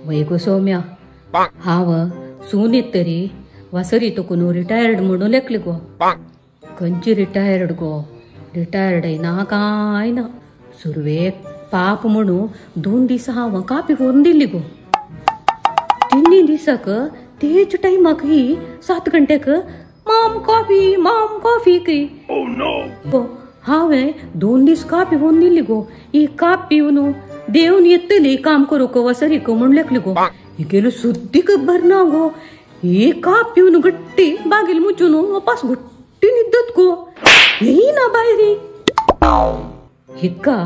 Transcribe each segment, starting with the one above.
वय गो सौम्या, हांव सून येत तरी वासरी तुकून रिटायर्ड म्हणून लेखली गो. खंयची रिटायर्ड गो, रिटायर्ड ना काय ना. सुरवेक पाप म्हणून 2 दीस हांव कापी करून दिली गो. 3 दिसाक तेच टायमाक ही 7 घंट्याक मॉम कॉफी मॉम कॉफी की. गो हांवें 2 दीस कापी करून दिली गो. ही काप पिवन देवन येतली काम करूंक वसरीक म्हूण लेखली गो. हिगेलो सुद्दी खबर ना गो. ही काप पिवन गट्टी बागेल मुचून वापस गट्टी न्हिदत गो. येना भायरी. हिका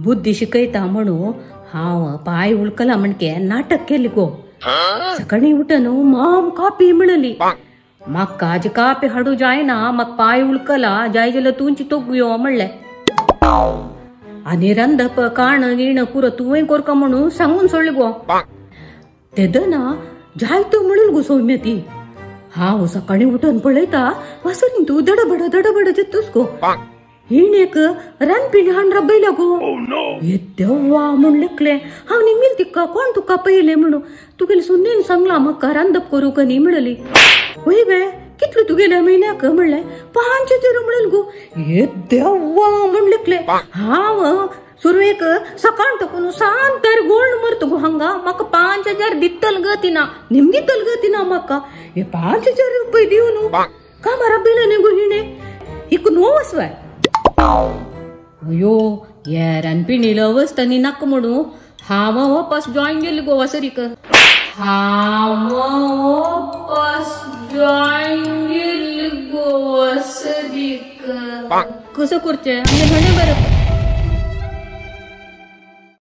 बुद्धी शिकयता म्हणून हांव पांय उलकला म्हणके नाटक केली गो. सकाळी उठन मॉम कापी म्हणली. म्हाका आजी कापी हाडू जायना, म्हाका पांय उलकला जाय जाल्यार तुमची तोगयो म्हणलें. आनी रांदप काण गिण पुरो तुवें करका म्हणून सांगून सोडली गो. तेदना जायतो म्हणून गो सौम्य ती. हांव सकाळी उठून पळयता वासरीन तूं दडबड दडबड जातूच गो. हिणेक रानपिणी हाण रबयला गो. हे देवा म्हूण लेखलें. हांव निमील तिका कोण तुका पयलें म्हणून. तुगेले सुनेन सांगलां म्हाका रांदप करूंक न्ही म्हणली. वय बे कितलो तुगेल्या म्हयन्याक म्हणलें. 5000 म्हणल गो. हे देवा म्हूण लेखलें. हांव सुरवेक सकाळ तकून सांतार गोळ मरतो गो हांगा. म्हाका 5000 दितल ग तिना, निमगितल ग तिना म्हाका. हे 5000 रुपये दिवन कामार रबयला न्ही गो हिणें. हिका न्हू वसवाय. अयो हे रानपिणीला अवस्था न्ही नाका म्हणून हांव वापस जॉयन केली गो वासरीक. हांव वापस जॉयन केली गो वासरीक. कसं करचें आमगे म्हणे बरं.